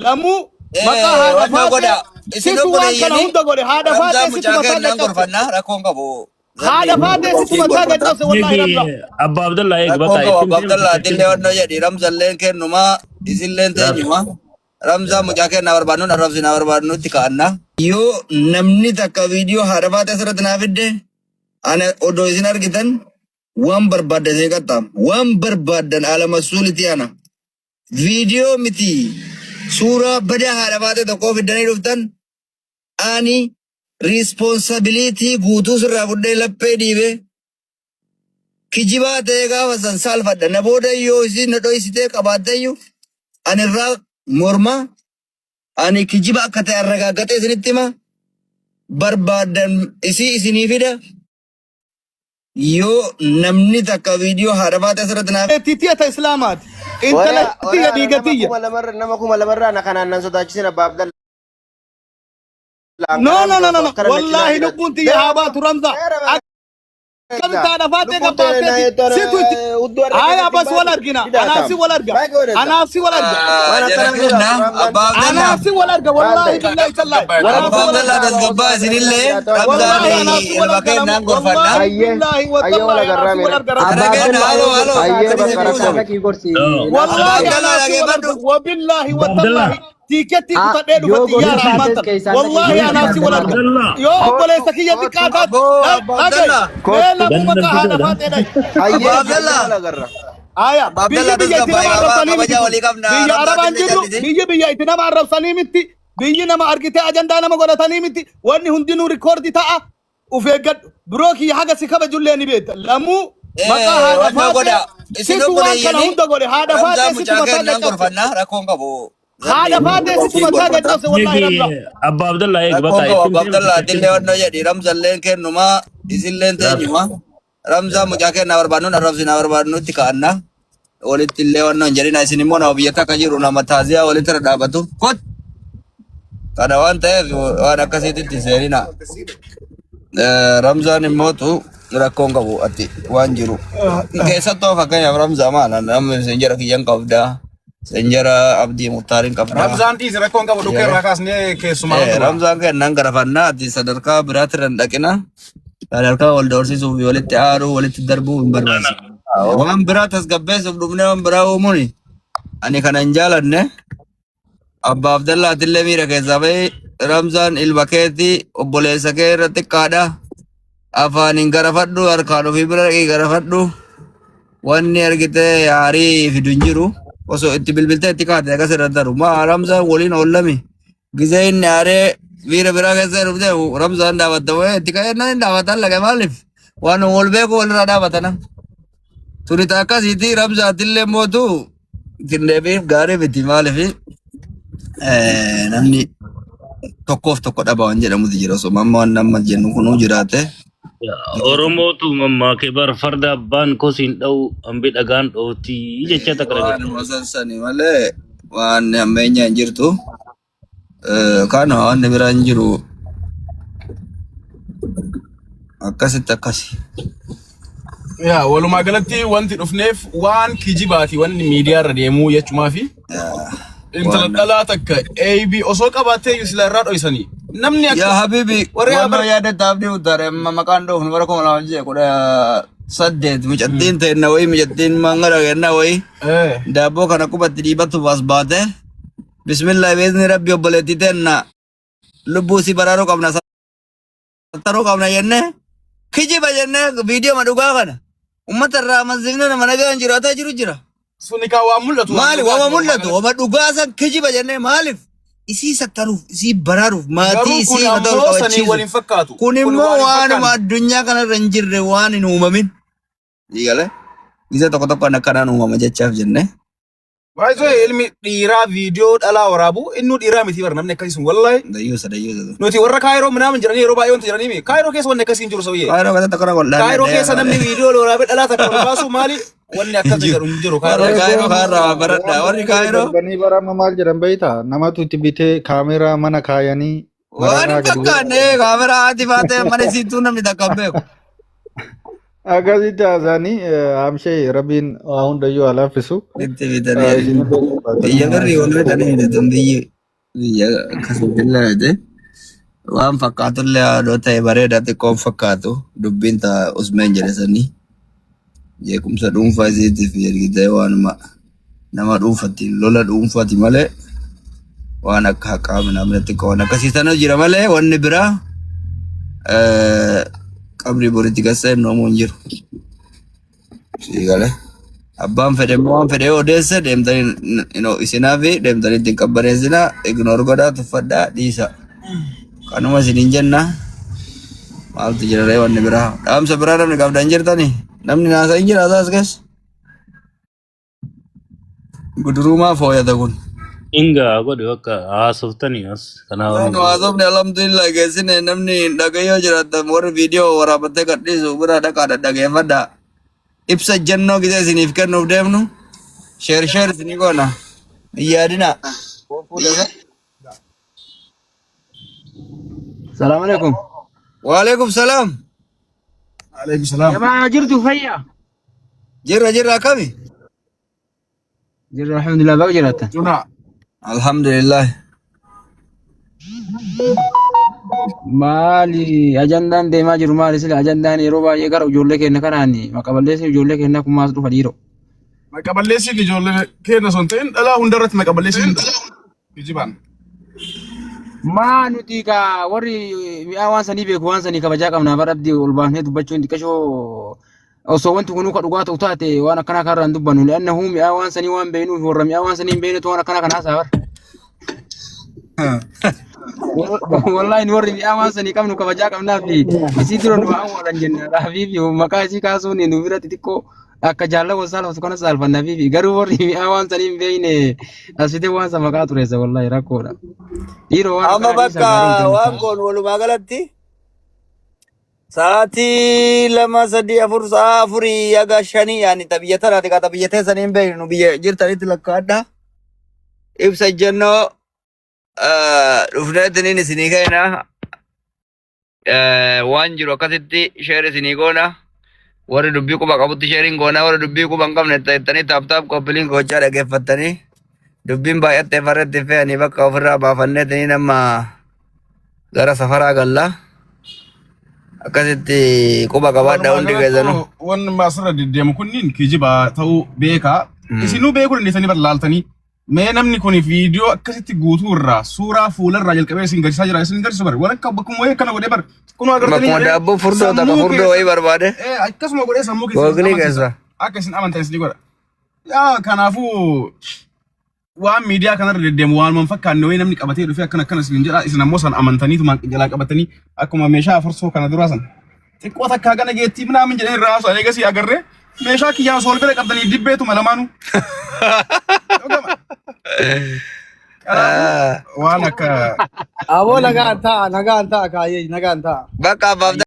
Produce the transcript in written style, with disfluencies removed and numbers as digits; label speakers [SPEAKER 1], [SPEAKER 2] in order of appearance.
[SPEAKER 1] Lamuu maqaa haadha
[SPEAKER 2] Wannoo
[SPEAKER 1] faatee
[SPEAKER 2] godha. Isin
[SPEAKER 1] situ waan kana
[SPEAKER 2] obboleeyyanii
[SPEAKER 1] hunda godhe haadha
[SPEAKER 2] Ramzaa
[SPEAKER 1] faatee situ
[SPEAKER 2] mucaa
[SPEAKER 1] mataa
[SPEAKER 2] kennaan
[SPEAKER 1] gaccabse.
[SPEAKER 2] gorfannaa rakkoon qabu.
[SPEAKER 1] Haadha faatee situ
[SPEAKER 2] Ofiin
[SPEAKER 1] mataa
[SPEAKER 2] gorfata.
[SPEAKER 1] gaccabse wallaahi
[SPEAKER 3] Eegi
[SPEAKER 1] Ramzaa.
[SPEAKER 3] Abbaa Abdallaa eegi
[SPEAKER 2] Rakkoon
[SPEAKER 3] bakka
[SPEAKER 2] qabu
[SPEAKER 3] ittiin
[SPEAKER 2] Abbaa
[SPEAKER 3] deemtu
[SPEAKER 2] Abdallaa atillee
[SPEAKER 3] ittiin
[SPEAKER 2] wannoo jedhi Ramzalleen kennumaa isilleen teenyuma. Ramzaa mucaa kennaa barbaadnuun arrabsinaa barbaadnutti ka'anna. Yoo namni takka viidiyoo haadha faatee asirratti naa fidde ana odoo isin argitan waan barbaaddan isin qaxxaama. Waan barbaaddan haala masuuliti ana. Viidiyoo miti suuraa badaa haadha faatee tokkoo fiddanii dhuftan ani responsibility guutuu sirraa fudhee laphee dhiibee kijibaa ta'ee gaafa san saalfadha. Na booda yoo isin na dhoysitee qabaatteyyuu ani irraa morma ani kijiba akka ta'e arragaaggatee isinitti hima barbaaddan isii isinii fida yoo namni takka viidiyoo haadha faatee asirratti naaf
[SPEAKER 1] Titiya ta Islaamaati. Intala
[SPEAKER 4] Horaa
[SPEAKER 1] tiyya
[SPEAKER 4] horaa
[SPEAKER 1] dhiiga
[SPEAKER 4] nama
[SPEAKER 1] tiyya.
[SPEAKER 4] 2000rra nama 2000rraa na kanaan nan sodaachisin abbaa Abdalla.
[SPEAKER 1] No
[SPEAKER 4] Akkanaa
[SPEAKER 1] no
[SPEAKER 4] miti
[SPEAKER 1] no no
[SPEAKER 4] osoo
[SPEAKER 1] no.
[SPEAKER 4] akkana na cinaa
[SPEAKER 1] Wallaahi
[SPEAKER 4] jiraate.
[SPEAKER 1] lubbuun tiyya haa baatu Ramza. Akkamitti haadha faatee
[SPEAKER 4] Lubbuun teene na
[SPEAKER 1] gabbaatteeti
[SPEAKER 4] jettu
[SPEAKER 1] situ itti.
[SPEAKER 4] hudduu har'a
[SPEAKER 1] Aya
[SPEAKER 4] keessatti
[SPEAKER 1] bas wal
[SPEAKER 4] baati
[SPEAKER 1] argina.
[SPEAKER 4] fidaa
[SPEAKER 1] Anaaf
[SPEAKER 4] taam.
[SPEAKER 1] si wal arga.
[SPEAKER 4] Baay'ee godhata.
[SPEAKER 1] Anaaf si wal arga.
[SPEAKER 4] Waan
[SPEAKER 2] jara
[SPEAKER 4] akkana
[SPEAKER 2] kenna
[SPEAKER 4] sodaatu Ramzaan.
[SPEAKER 2] abbaa Abdallaa
[SPEAKER 1] Anaaf si wal arga.
[SPEAKER 4] Maal
[SPEAKER 1] Wallaahi
[SPEAKER 4] ta'e?
[SPEAKER 1] billahi tallahi. Anaaf
[SPEAKER 2] abbaa
[SPEAKER 1] si wal
[SPEAKER 2] Abdallaa
[SPEAKER 1] arga.
[SPEAKER 2] tasgabbaa isinillee
[SPEAKER 1] Wallaahi
[SPEAKER 2] Ramzaan
[SPEAKER 1] anaaf si wal
[SPEAKER 2] ilma
[SPEAKER 1] arga lamu.
[SPEAKER 2] kennaan gorfanna.
[SPEAKER 1] Wallaahi
[SPEAKER 4] Ayyee
[SPEAKER 1] billahi
[SPEAKER 4] ayyee wal
[SPEAKER 1] watallahi anaaf
[SPEAKER 4] agarraa
[SPEAKER 1] si wal
[SPEAKER 4] mire.
[SPEAKER 1] arga
[SPEAKER 2] Jara
[SPEAKER 1] Ramza.
[SPEAKER 5] Abbaa
[SPEAKER 2] kenna
[SPEAKER 5] Abdallaa
[SPEAKER 2] halo
[SPEAKER 5] eegi
[SPEAKER 2] halo
[SPEAKER 4] Ayyee
[SPEAKER 2] akkana
[SPEAKER 4] bakka
[SPEAKER 2] isin
[SPEAKER 4] rakkoo
[SPEAKER 2] buusa.
[SPEAKER 4] miti.
[SPEAKER 5] dhaqii gorsi
[SPEAKER 1] Wallaahi
[SPEAKER 2] Abbaa
[SPEAKER 5] naasii.
[SPEAKER 2] Abdallaa
[SPEAKER 1] anaaf si wal arga.
[SPEAKER 2] dhageeffadhu.
[SPEAKER 1] Wabillaahi
[SPEAKER 3] Abbaa Abdallaa
[SPEAKER 1] watallahi. Tiikeettii kutadhee dhufa
[SPEAKER 5] Yoo
[SPEAKER 1] xiyyaara
[SPEAKER 5] gorsi
[SPEAKER 1] ammaan
[SPEAKER 5] taates
[SPEAKER 1] tana.
[SPEAKER 5] keessaan dhaqii
[SPEAKER 1] Wallaahi
[SPEAKER 5] gorsi
[SPEAKER 1] anaaf
[SPEAKER 5] abbaa
[SPEAKER 1] si wal
[SPEAKER 5] Abdallaa.
[SPEAKER 1] arga.
[SPEAKER 3] Abdallaa
[SPEAKER 1] Yoo
[SPEAKER 4] Kottu
[SPEAKER 1] obboleessa kiyya
[SPEAKER 4] kottu
[SPEAKER 1] xiqqaa taate
[SPEAKER 2] Abboo abbaa
[SPEAKER 1] dhagaye.
[SPEAKER 2] Abdallaa
[SPEAKER 1] Mee
[SPEAKER 4] kottu.
[SPEAKER 1] lamuu
[SPEAKER 3] ganna
[SPEAKER 1] maqaa haadha
[SPEAKER 3] fidoodha.
[SPEAKER 1] faatee dhayi.
[SPEAKER 2] abbaa
[SPEAKER 4] Ayyee ayyee
[SPEAKER 2] Abdallaa
[SPEAKER 4] wal agarra.
[SPEAKER 1] Aya,
[SPEAKER 2] abbaa
[SPEAKER 1] biyyi
[SPEAKER 2] Abdallaa
[SPEAKER 1] biyya itti
[SPEAKER 2] tasgabbaa
[SPEAKER 1] nama
[SPEAKER 2] qabaa
[SPEAKER 1] arrabsanii miti
[SPEAKER 2] kabajaa
[SPEAKER 1] kun.
[SPEAKER 2] walii qabna
[SPEAKER 1] Biyya Arabaan
[SPEAKER 2] Ramzaatillee
[SPEAKER 1] jirru,
[SPEAKER 2] jallisi.
[SPEAKER 1] biyyi biyya itti nama arrabsanii miti. Biyyi nama argitee ajandaa nama godhatanii miti. Wanni hundinuu rikoordi ta'a. Uf eeggadhu. Biroo kiyya haga si kabajullee ni beekta. Lamuu maqaa haadha
[SPEAKER 2] Wannoo
[SPEAKER 1] faatee
[SPEAKER 2] godha isin
[SPEAKER 1] situ waan kana
[SPEAKER 2] obboleeyyanii
[SPEAKER 1] hunda godhe. Haadha
[SPEAKER 2] Ramzaa
[SPEAKER 1] faatee situ
[SPEAKER 2] mucaa
[SPEAKER 1] mataa
[SPEAKER 2] kennaan
[SPEAKER 1] gaccabse.
[SPEAKER 2] gorfanna rakkoon qabu.
[SPEAKER 1] Haadha faatee situ
[SPEAKER 2] Ofiin
[SPEAKER 1] mataa
[SPEAKER 2] gorfata.
[SPEAKER 1] gaccabse wallaahi
[SPEAKER 3] Eegi
[SPEAKER 1] Ramzaa.
[SPEAKER 3] Abbaa Abdallaa eegi
[SPEAKER 2] Rakkoon
[SPEAKER 3] bakka
[SPEAKER 2] qabu
[SPEAKER 3] ittiin
[SPEAKER 2] abbaa
[SPEAKER 3] deemtu
[SPEAKER 2] Abdallaa
[SPEAKER 3] ittiin
[SPEAKER 2] atillee wannoo jedhi Ramzalleen kennumaa isilleen teenyuma. Ramzaa mucaa kennaa barbaadnuun arrabsinaa barbaadnutti ka'anna. Walitti illee wannoo hin jedhina isin immoo nama biyya takka jiru nama taaziyaa walitti irra dhaabatu. Kot! Kana waan ta'eef waan akkasiitti seenina. Ramzaan immootu rakkoon qabu ati waan jiru. Keessattuu fakkeenyaaf Ramzaa maal namni isin jara kiyyan qabdaa. Isin jara Abdii Muktaariin qabdaa.
[SPEAKER 6] Ramzaan dhiisi rakkoon qabu dhukkee irraa kaasnee keessumaa utubaa.
[SPEAKER 2] Ramzaan kennan garafannaa ati sadarkaa biraatti irra hin dhaqina. Sadarkaa wal doorsisuu fi walitti aaruu walitti darbuu hin barbaachisu. Waan biraa tasgabbeessuuf dhufnee waan biraa uumuun ani kana hin jaalanne. Abbaa Abdallaatillee miira keessaa bahi Ramzaan ilma keetii obboleessa kee irra xiqqaadha. Afaaniin garafadhu harkaan ofii bira dhaqii garafadhu. Wanni argitee aarii fidu hin jiru. Osoo itti bilbiltee itti kaate akkas irra taru. Maa Ramzaan waliin oollami. Gizee inni aaree miira biraa keessa dhufte Ramzaan dhaabatta wayii itti ka'ee nan hin dhaabatan laga maaliif waan wal beeku walirraa dhaabatana. Tuni ta akkasiiti Ramzaatillee mootu ittiin deebiin gaarii miti maaliif namni tokkoof tokko dhaba waan jedhamutu jira osoo amma waan amma jennu kunuu jiraate.
[SPEAKER 3] Oromootu mammaakee bar farda abbaan kosiin dha'u hambi dhagaan dhooti jecha takka
[SPEAKER 2] Waan
[SPEAKER 3] dhageessa.
[SPEAKER 2] san sani malee waan ammayyaa hin jirtu. Kana waan biraa hin jiru. Akkasitti akkasi.
[SPEAKER 6] Yaa walumaa galatti wanti dhufneef waan kijibaati wanni miidiyaa irra deemuu jechumaa fi intala
[SPEAKER 2] Waan
[SPEAKER 6] dhalaa takka AB osoo qabaattee iyyuu sila irraa dhoysanii. Namni
[SPEAKER 2] Yaa
[SPEAKER 6] akka
[SPEAKER 2] habibi
[SPEAKER 6] warri
[SPEAKER 2] wannoo
[SPEAKER 6] bar
[SPEAKER 2] yaadatta abdii mutaare amma maqaan dhoofnu bara 2018 mucattiin teenna wayii mucattiin mangala kenna wayii
[SPEAKER 6] eh
[SPEAKER 2] daabboo kana qubatti dhiibatu as baate bismillah beezni rabbi obboleettii teenna lubbuu si baraaruu qabna sattaruu qabna jenne kijiba jenne viidiyoo dhugaa kana ummata irraa amansiifne nama nagaan jiraataa jiru jira.
[SPEAKER 6] Suni kaa waan mul'atu waan
[SPEAKER 2] Maali
[SPEAKER 6] dhugaati
[SPEAKER 2] wama
[SPEAKER 6] walumaa
[SPEAKER 2] mul'atu
[SPEAKER 6] galatti.
[SPEAKER 2] wama dhugaa san kijiba jennee maaliif isii sattaruuf isii baraaruuf maatii
[SPEAKER 6] Garuu kun
[SPEAKER 2] isii mataa ol
[SPEAKER 6] ammoo sanii wal
[SPEAKER 2] qabachiisuuf
[SPEAKER 6] hin fakkaatu.
[SPEAKER 2] kun
[SPEAKER 6] Kun
[SPEAKER 2] immoo
[SPEAKER 6] waan hin
[SPEAKER 2] waanuma
[SPEAKER 6] fakkaanne.
[SPEAKER 2] addunyaa kanarra hin jirre waan hin uumamin. Eegale gizee tokko tokko akkanaan uumama jechaaf jenne.
[SPEAKER 6] Baay'ee ilmi dhiiraa viidiyoo dhalaa waraabu innuu dhiiraa miti bara namni akkasii sun wallaahi.
[SPEAKER 2] Dayyuusa dayyuusa.
[SPEAKER 6] Nuti warra Kaayiroo minaamin jedhanii yeroo baay'ee wanta jedhanii mi Kaayiroo keessa wanni akkasii hin jiru sabiyyee.
[SPEAKER 2] Kaayiroo keessatti akkana godhaan
[SPEAKER 6] Kaayiroo keessa namni viidiyoo waraabee dhalaa takka ol baasu maali wanni
[SPEAKER 2] hin
[SPEAKER 6] akkas
[SPEAKER 2] jiru.
[SPEAKER 6] jedhu hin jiru
[SPEAKER 2] Warra
[SPEAKER 6] Kaayiroo keessa.
[SPEAKER 2] Kaayiroo kaarraa
[SPEAKER 7] Waan
[SPEAKER 2] baradhaa warri
[SPEAKER 7] waan
[SPEAKER 2] Kaayiroo
[SPEAKER 7] darbanii bara amma maal jedhan beektaa? Namatu itti bitee kaameraa mana kaayanii
[SPEAKER 2] waan
[SPEAKER 7] mararaa
[SPEAKER 2] hin
[SPEAKER 7] gadi
[SPEAKER 2] fakkaanne
[SPEAKER 7] godhan.
[SPEAKER 2] kaameraa haati faatee mana isiittuu namni takka hin beeku.
[SPEAKER 7] Akkasitti haasa'anii amshee rabbiin waa hundayyuu haa laaffisu.
[SPEAKER 2] Itti bitanii
[SPEAKER 7] Isin
[SPEAKER 2] biyya birrii wal bitanii bitatan biyyi biyya akkasitti illee miti. Waan fakkaatullee haadhoo ta'e bareeda xiqqoon fakkaatu dubbiin ta'a Usmeen jedhe sanii jeequmsa dhuunfaa isiitiif ergitee waanuma nama dhuunfatti lola dhuunfaati malee waan akka haqaa minamina xiqqoo waan akkasii sana jira malee wanni biraa qabrii boritti gasseen noomuu hin jiru. Sii galee. Abbaan fedhe immoo waan fedhe yoo odeesse deemtanii isinaa fi deemtanii ittiin qabbaneessinaa ignore godhaa tuffadhaa dhiisa. Kanuma isiniin jenna. Maaltu jira ree wanni biraa? Dhaamsa biraa namni qabdan jirtanii? Namni naasa hin jira as keessa? Guduruumaa fooyata kun.
[SPEAKER 3] Inga godhi bakka haasoftanii as kanaa
[SPEAKER 2] Waan
[SPEAKER 3] wanni.
[SPEAKER 2] haasofne alhamdulillah geessine namni dhagayyoo jiraatan warri viidiyoo waraabattee gadhiisu bira dhaqaa dhaggeeffadhaa. Ibsa jennoo gisee isiniif kennuuf deemnu sheer sheer isinii goona. Hin yaadinaa.
[SPEAKER 5] Salaam alaikum.
[SPEAKER 2] Waalaikum salaam.
[SPEAKER 6] Alaikum salaam.
[SPEAKER 5] Jamaa jirtu fayya.
[SPEAKER 2] Jirra jirra akkami?
[SPEAKER 5] Jirra alhamdulillah baga jiraattan.
[SPEAKER 6] Juna.
[SPEAKER 2] Alhamdulillah.
[SPEAKER 5] Maali ajandaan deemaa jiru maali sila ajandaan yeroo baay'ee gara ijoollee keenya kanaan maqaballeessi ijoollee keenyaa kun maas dhufa dhiiroo.
[SPEAKER 6] Maqaballeessiin ijoollee keenya osoo hin ta'in dhalaa hundarratti maqaballeessiin kijibaan.
[SPEAKER 5] Maa nuti ka warri mi'aa waan sanii beeku waan sanii kabajaa qabna bara abdii ol baafnee dubbachuun xiqqashoo osoo wanti kunuu ka dhugaa ta'u taate waan akkanaa kanarraa hin dubbannu li'annahu mi'aa waan sanii waan beeknuuf warra mi'aa waan sanii hin beeknetu waan akkanaa kana haasaa bara. Wallahi nu warri mi'aa waan sanii qabnu kabajaa qabnaa fi isii dura nu awwaalan jenna raafiif maqaa isii kaasuun nu bira xixiqqoo akka jaalala wal saalfatu kana saalfanna fi garuu warri mi'aa waan sanii hin beekne as fidee waan san maqaa xureessa wallahi rakkoodha. Dhiiroo waan
[SPEAKER 2] Amma
[SPEAKER 5] akkanaa dhiisaa
[SPEAKER 2] bakka
[SPEAKER 5] gaarii miti.
[SPEAKER 2] waan goon walumaa galatti sa'aatii 2 3 4 sa'a 4 haga 5 yaani ta biyya tanaati kaa ta biyya teessanii hin beeknu biyya jirtanitti lakkaa'adha. Ibsa ejjennoo dhufneetiniin isinii kenna. Waan jiru akkasitti sheer isinii goona. Warri dubbii quba qabutti sheeriin goona. Warri dubbii quba hin qabne jettanii taap taap qophiiliin gochaa dhaggeeffattanii dubbiin baay'attee farretti fe'anii bakka ofirraa baafanneetiniin amma gara safaraa galla. Akkasitti quba qabaadhaa
[SPEAKER 6] Walumaa
[SPEAKER 2] hundi
[SPEAKER 6] galatti
[SPEAKER 2] keessanuu.
[SPEAKER 6] wanni asirra deddeemu kunniin kijiba ta'uu beekaa. Isinuu beekuu dandeessanii bar laaltanii. Mee namni kun viidiyoo akkasitti guutuu irraa suuraa fuula irraa jalqabee isin garsiisaa jira isin garsiisu bar walakka bakkuma wayii akkana godhee bar kunoo agartanii
[SPEAKER 2] Bakkuma
[SPEAKER 6] jedhee
[SPEAKER 2] daabboo furdoo takka
[SPEAKER 6] sammuu
[SPEAKER 2] furdoo
[SPEAKER 6] keessa
[SPEAKER 2] wayii barbaade.
[SPEAKER 6] akkasuma godhee sammuu keessa isin
[SPEAKER 2] Googlii
[SPEAKER 6] amansiisa
[SPEAKER 2] keessa.
[SPEAKER 6] akka isin amantan isin godha. Yaa kanaafuu waan miidiyaa kanarra deddeemu waan man fakkaanne wayii namni qabatee dhufee akkana akkana isin jedha isin ammoo san amantaniituma jalaa qabatanii akkuma meeshaa afarsoo kana duraa san xiqqoo takkaa gana geettii minaamin jedhee irraa haasa'an eegasii agarree meeshaa kiyyaan osoo wal bira qabdanii dibbeetuma lamaanuu. Dhugama. Kanaafuu waan akka
[SPEAKER 1] Aboo nagaan ta'a nagaan ta'a kaayyee nagaan ta'a.
[SPEAKER 2] Bakka abbaaf